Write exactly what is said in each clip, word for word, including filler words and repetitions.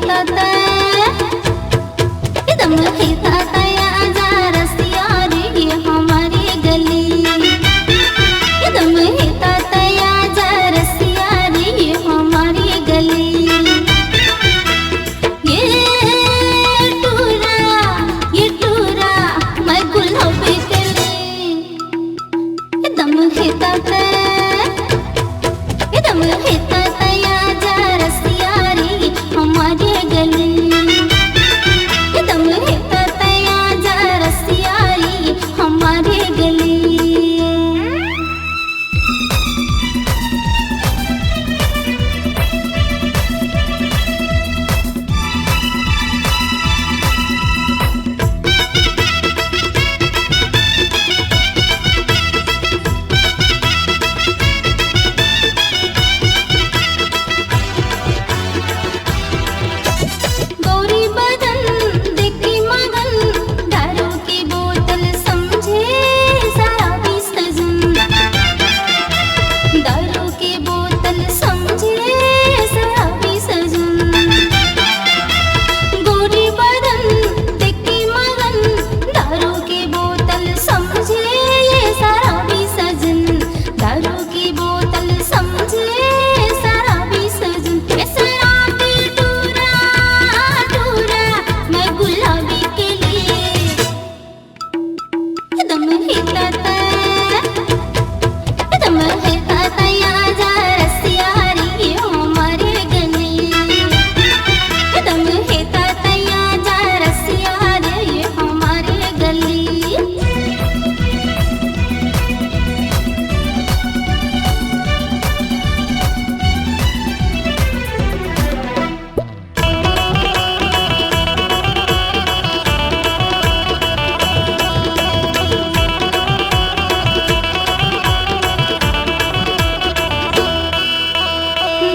ता तैं, एकदम हे ता तैं आजा रसिया रे ये हमारे गली। एकदम हे ता तैं आजा रसिया रे ये हमारे गली। ये टूरा, ये टूरा, मैं गुलाबी कली। एकदम हे ता तैं, एकदम हे ता तैं आजा रसिया रे हमारे गली। एकदम हे ता तैं आजा रसिया रे हमारे गली। गोरी बदन देख के मगन, दारू की बोतल समझे शराबी सजन। दारू की बोतल समझे शराबी सजन। गोरी बदन देख के मगन, दारू की बोतल समझे ये शराबी सजन। दारू की बोतल समझे शराबी सजन। ए शराबी टूरा, टूरा, मैं गुलाबी कली। एकदम हे ता तैं, एकदम हे ता तैं आजा रसिया रे ये हमारे गली। एकदम हे ता तैं आजा रसिया रे ये हमारे गली।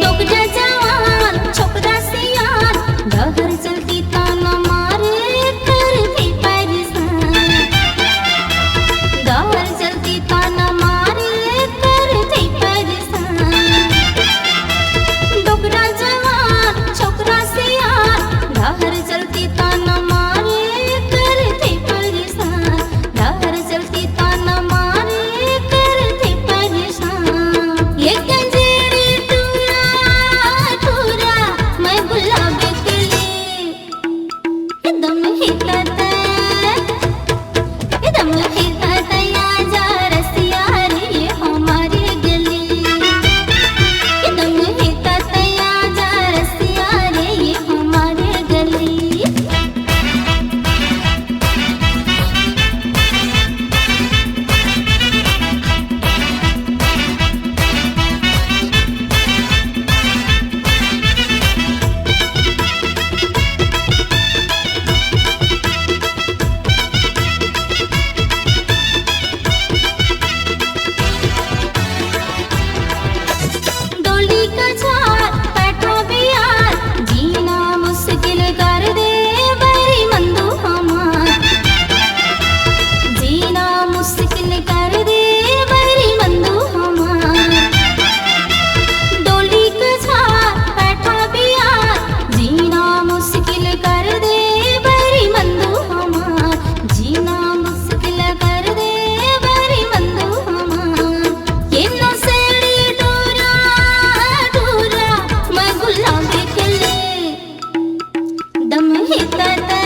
डोकरा जवान, छोकरा सियान, डहर चलती ताना मारे, करथे परेशान। डहर चलती ताना मारे, करथे परेशान। डोकरा जवान, छोकरा सियान, डहर चलती ताना मारे, करथे परेशान। डहर चलती ताना मारे, करथे परेशान। ये गंजेड़ी टूरा, टूरा, मैं गुलाबी कली। एकदम हे ता तैं, एकदम हे ता तैं आजा रसिया रे ये हमारे गली। एकदम हे ता तैं आजा रसिया रे ये हमारे गली। डोली कछार, पैठा बियार, जीना मुश्किल कर दे बहिरी मंदू हमार। जीना मुश्किल कर दे बहिरी मंदू हमार। डोली कछार, पैठा बियार, जीना मुश्किल कर दे बहिरी मंदू हमार। जीना मुश्किल कर दे बहिरी मंदू हमार। ये नशेड़ी टूरा, टूरा, मैं गुलाबी कली। एकदम हे ता तैं,